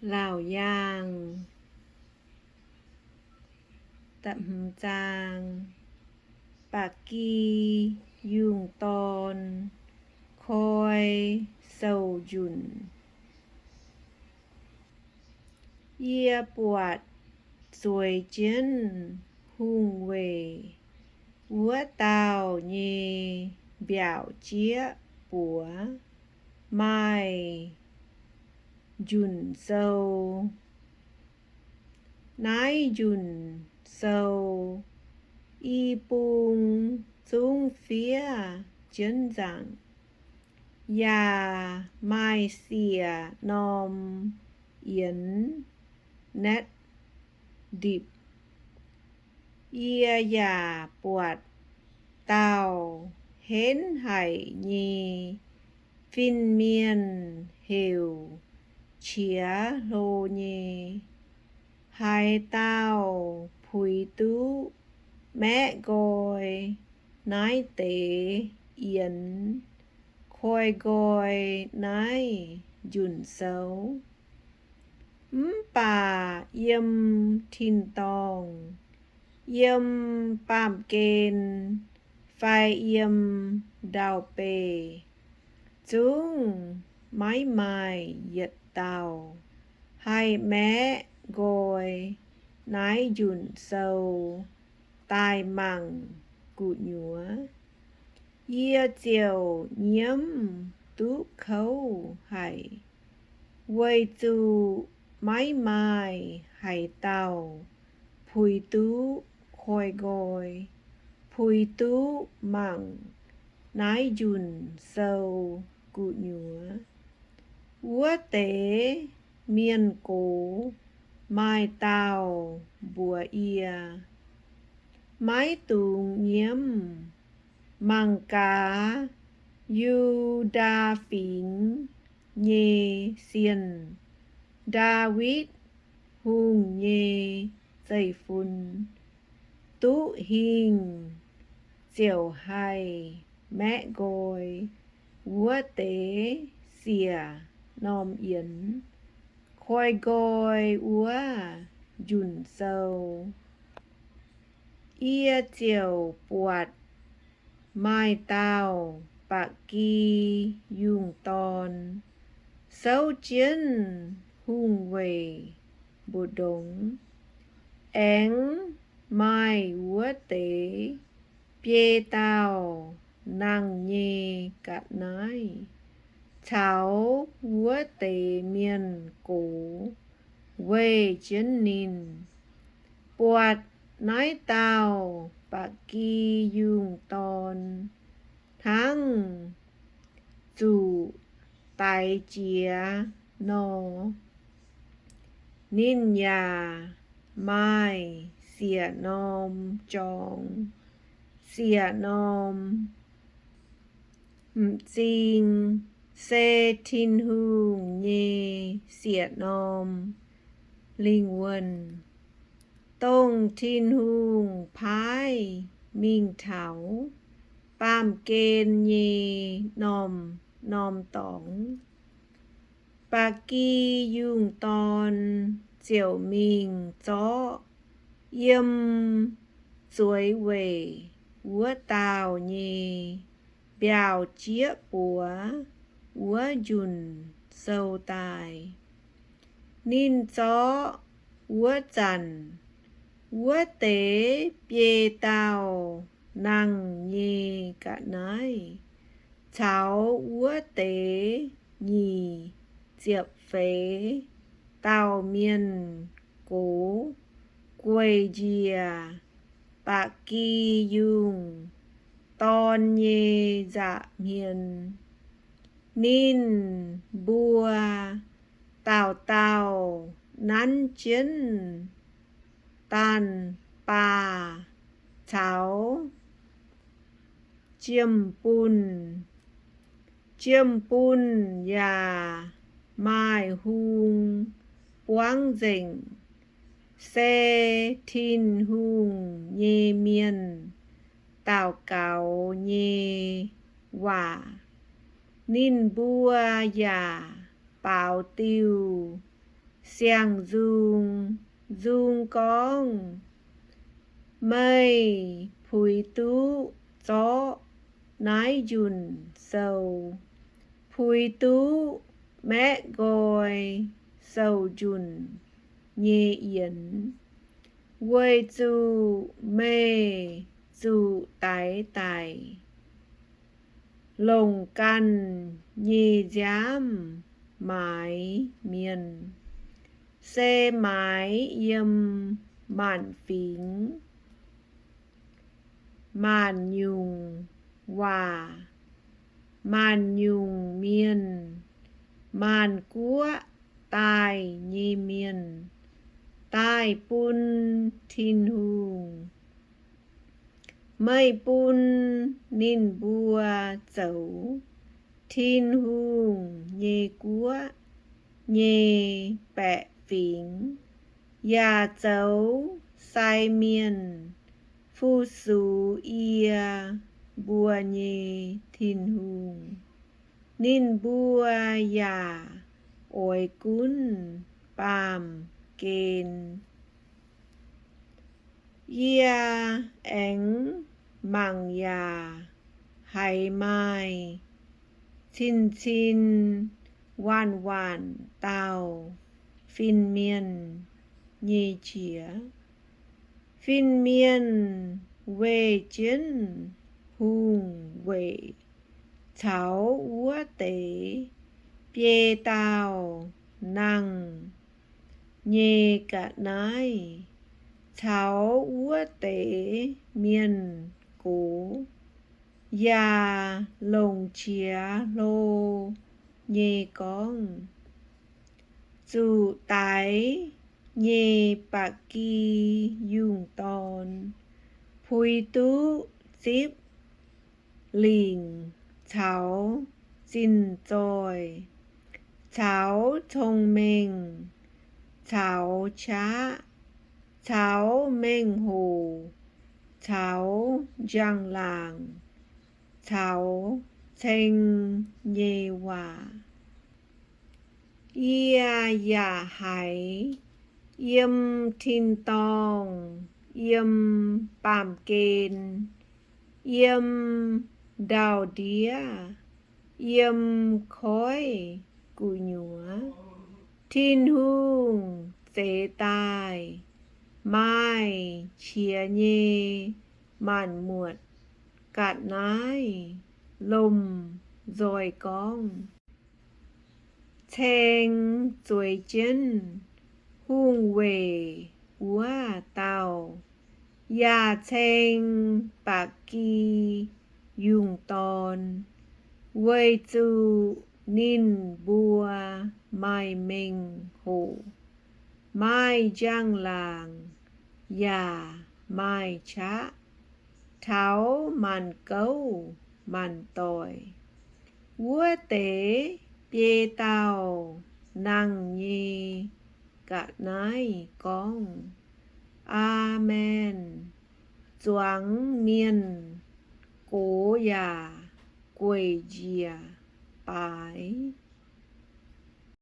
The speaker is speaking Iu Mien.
Laauc Yaangh. Da'hmz zaang. Ba'gi Yungh Dorn Koi Sou Njunc. Yie buatc zueiz jienv hungh weic wuov dauh nyei mbiaauc jieqv buoz maaih njunc sou. Naaiv njunc sou i bung zungv fiev jienv nzaangc, yaac maaih siec norm yienx naetv ndipc. Yie yaac buatc dauh henv haic nyei fin-mienh heuc Qiex Hlo nyei. Haaix dauh puix duqv maeqv nqoi naaiv deix yienx koi nqoi naaiv njunc sou. Mv baac yiem tin-dorngh, yiem baamh gen, fai yiem ndau-beih, zungv maiv maaih yietc dauh haih maeqv nqoi naaiv njunc sou daaih mangc gu'nyuoz. Yie ziouc nyiemv duqv kouv haic, weic zuqc maiv maaih haaix dauh puix duqv koi nqoi, puix duqv mangc naaiv njunc sou gu'nyuoz. Wuov deix mienh gox maaih dauh mbuox yie, maiv dungx nyiemv. Mangc gaax, Yu^ndaa Fingx nyei sienh, Ndaawitv Hungh nyei zeiv-fun, duqv hingh ziouc haih maeqv nqoi wuov deix siec norm yienx koi nqoi wuov njunc sou. Yie ziouc buatc maaih dauh ba'gi yungh dorn souv jienv hungh weic mbu'ndongx. Aengx maaih wuov deix biei dauh nangh nyei ga'naaiv caux wuov deix mienh gox weih jienv ninh. Buatc naaiv dauh ba'gi yungh dorn hnangv zuqc daix jiex nor, ninh yaac maaih siec norm jorngx, siec norm m'zing, se Tin-Hungh nyei siec norm lingh wuonh, dongh Tin-Hungh paaiv mingh taux baamh gen nyei norm-norm dorngx. Ba'gi yungh dorn ziouc mingh zorqv yiem zueiz weic wuov dauh nyei mbiaauc jieqv buoz wuov njunc sou daaih. Ninh zorqv wuov zanc, wuov deix biei dauh nangh nyei ga'naaiv caux wuov deix nyic ziepc feix dauh mienh gox gueic njiec ba'gi yungh dorn nyei nza'hmien. Ninh mbuo dauh dauh nanv jienv daanh baah caux jiem-bunh. Jiem-bunh yaac maaih hung buangv nzengc, se Tin-Hungh nyei mienh daux gaux nyei waac. Ninh mbuo yaac baaux diuh siang-nzung, nzung gorngv, Meih puix duqv zorqv naaiv njunc sou, puix duqv maeqv nqoi sou-njunc nyei yienx, weic zuqc meih zuqc daix daic, longc ganh nyei nziaamv maaiz mienh, se maaiz yiem maanc fingx, maanc nyungc waac, maanc nyungc mienh, maanc guoqv daaih nyei mienh, daaih bun Tin-Hungh. Meih bun ninh mbuo zoux Tin-Hungh nyei guoqv nyei baeqc fingx, yaac zoux sai mienh fu-sux yie mbuo nyei Tin-Hungh. Ninh mbuo yaac oix gunv baamh gen. Yie aengx mangc yaac haiz maaih cin-cin waanc-waanc dauh fin-mienh nyei qiex. Fin-mienh weih jienv hungh weic caux wuov deix biei dauh nangh nyei ga'naaiv, caux wuov deix mienh gox, yaac longc qiex hlo nyei gorngv, Zuqc daix nyei ba'gi yungh dorn puix duqv zipv lingc caux zinh zoih, caux cong-mengh, caux qaqv, caux mengh hoc, caux njang-laangc, caux ceng nyei waac. Yie yaac haiz yiem tin-dorngh, yiem baamh gen, yiem ndau-ndiev, yiem koiv gu'nyuoz, Tin-Hungh zeix daaih maaih qiex nyei maanc muotc ga'naaiv lomh nzoih gorngv, Ceng zueiz jienv hungh weic wuov dauh, yaac ceng ba'gi yungh dorn, weic zuqc ninh mbuo maaih mengh hoc, maaih njang-laangc, yaac maaih qaqv taux maanc gouv maanc doic. Wuov deix biei dauh nangh nyei ga'naaiv gorngv, Aamen. Zuangx mienh, gox yaac gueic njiec baaix.